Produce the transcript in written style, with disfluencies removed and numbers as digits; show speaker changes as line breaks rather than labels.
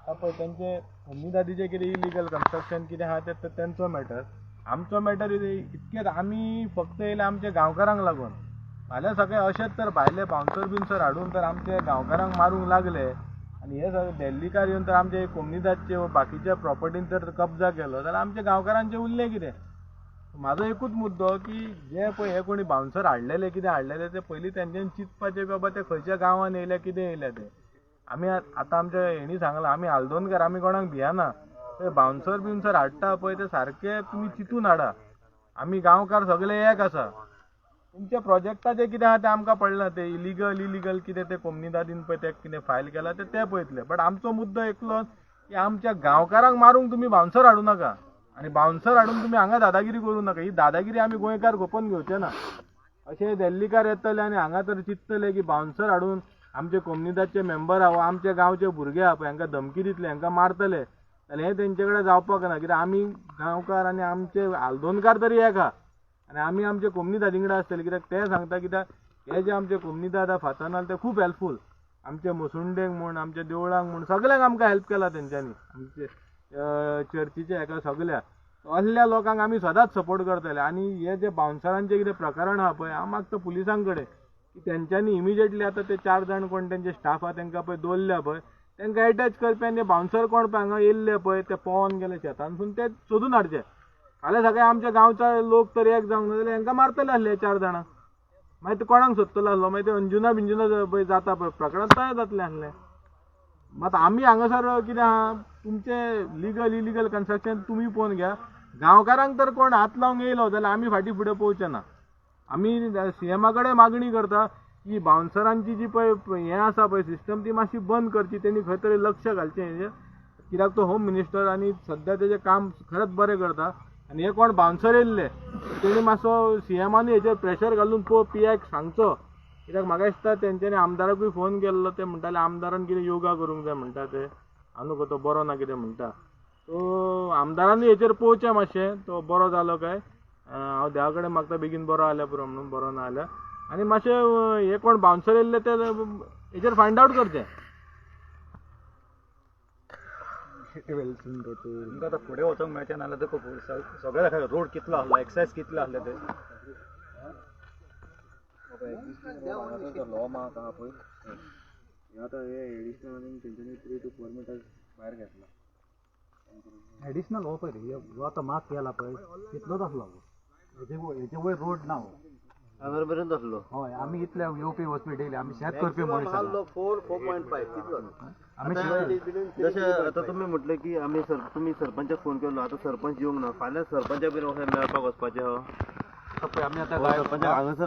आतां पळय तेंचे कोमुनिदादीचें कितें इलिगल कन्स्ट्रक्शन कितें आहा तें तेंचो मॅटर. आमचो मॅटर इतकेच, आमी फक्त येयले आमच्या गांवकारांक लागून. फाल्यां सगळे अशेंच तर भायले बाउन्सर बिन्सर हाडून तर आमचे गांवकारांक मारूंक लागले आनी हे सगळे दिल्लीकार येवन तर आमचे कोमुनिदादचे वा बाकीच्या प्रॉपर्टीन तर कब्जा केलो जाल्यार आमच्या गांवकारांचें उरलें कितें? म्हाजो एकूच मुद्दो की जे पळय हे कोणी बाउन्सर हाडलेले कितें हाडलेले ते पयलीं तेंच्यांनी चिंतपाचें बाबा ते खंयच्या गांवान येयल्या, कितें येयल्या ते. आमी आतां आमच्या हेणी सांगलां, आमी हाल्दोणकार, आमी कोणाक भियाना. ते बाउन्सर बिन्सर हाडटा पळय ते सारके तुमी चिंतून हाडा. आमी गांवकार सगळे एक आसा. तुमच्या प्रोजेक्टाचें कितें आहा तें आमकां पडलां, ते इलिगल इलिगल कितें ते कोमुनिदादीन पळय ते कितें फायल केलां ते ते पळयतले. बट आमचो मुद्दो एकलोच की आमच्या गांवकारांक मारूंक तुमी बाउन्सर हाडूं नाका आनी बाउन्सर हाडून तुमी हांगा दादागिरी करूं नाका. ही दादागिरी आमी गोंयकार खपोवन घेवचे ना. अशे दिल्लीकार येतले आनी हांगा तर चिंततले की बाउन्सर हाडून आमचे कोमुनिदादचे मेंबर आहा, आमच्या गांवचे भुरगे आहा पळय हांकां धमकी दितले, हांकां मारतले, जाल्यार हें तेंचे कडेन जावपाक ना. कित्याक आमी गांवकार आनी आमचे हाल्दोणकार तरी एक आहा आनी आमी आमचे कोमुनिदादी कडेन आसतले. कित्याक ते सांगता, कित्याक हे जे आमचे कोमुनिदाद आहा फातर्नाल ते खूब हेल्पफूल. आमचे मसुंडेक म्हूण, आमच्या देवळांक म्हूण, सगळ्यांक आमकां हेल्प केला तेंच्यांनी, आमचे चर्चीचे हेका सगळ्या. असल्या लोकांक आमी सदांच सपोर्ट करतले. आनी हे जे बाउन्सरांचें कितें प्रकरण आहा पळय, हांव मागता पुलिसां कडेन की तेंच्यांनी इमिजिएटली आतां ते 4 जाण कोण तेंचे स्टाफ आहा तेंकां पळय दवरल्या पळय तेंकां एटॅच करपी आनी बाउन्सर कोण पळय हांगा येयल्ले पळय ते पळोवन गेले शेतानसून ते सोदून हाडचे. फाल्यां सगळे आमच्या गांवचा लोक तर एक जावंक ना जाल्यार हेंकां मारतले आसले 4 जाणां. मागीर ते कोणाक सोदतलो आसलो, मागीर ते अंजुना बिंजुना पळय जाता पळय प्रकरण तशें जातलें आसलें. मात आमी हांगासर कितें आहा, तुमचें लिगल इलिगल कन्स्ट्रक्शन तुमी पळोवन घ्या. गांवकारांक तर कोण हात लावंक येयलो जाल्यार आमी फाटीं फुडें पळोवचे ना. आमी सीएमा कडेन मागणी करता की बाउन्सरांची जी पळय हें आसा पळय सिस्टम ती मातशी बंद करची, तेणी खंय तरी लक्ष घालचें हेजेर. कित्याक तो होम मिनिस्टर आनी सद्या तेजें काम खरेंच बरें करता. आनी हे कोण बाउन्सर येयल्ले तेणी मातसो सीएमानूय हेचेर प्रेशर घालून पी आयक सांगचो. कित्याक म्हाका दिसता तेंच्यांनी आमदाराकूय फोन केल्लो, ते म्हणटाले आमदारान कितें योगा करूंक जाय म्हणटा ते, हांव तो बरो ना कितें म्हणटा. सो आमदारानूय हेचेर पळोवचें मातशें, तो बरो जालो काय. हांव देवा कडेन मागता बेगीन बरो जाल्यार पुरो म्हणून, बरो ना जाल्यार आनी मातशें हे कोण बाउन्सर येयल्ले ते हेचेर फायंड आवट करचें.
तुमकां आतां फुडें वचोंक मेळचें ना जाल्यार सगळें दाखयता. रोड कितलो आसलो, एक्ससायज कितलो आसले ते.
लॉ मार्क आहा पळय, हे आतां हे एडिशनल आनी तेंच्यांनी 3 to 4 मिटर्स भायर घेतला.
एडिशनल हो पळय रे, हो आतां मार्क केला पळय तितलोच आसलो, हेजे वयर रोड ना हो.
हांगा पर्यंत आसलो.
हय, आमी इतले येवपी वचपी डेली, आमी शेत करपी मनीस.
4.5 तितलो.
आमी
जशें आतां तुमी म्हटलें की आमी तुमी सरपंचाक फोन केलो, आतां सरपंच येवंक ना, फाल्यां सरपंचा बीन वचून मेळपाक वचपाचें आहा.
पळय आमी आतां
सरपंचाक हांगासर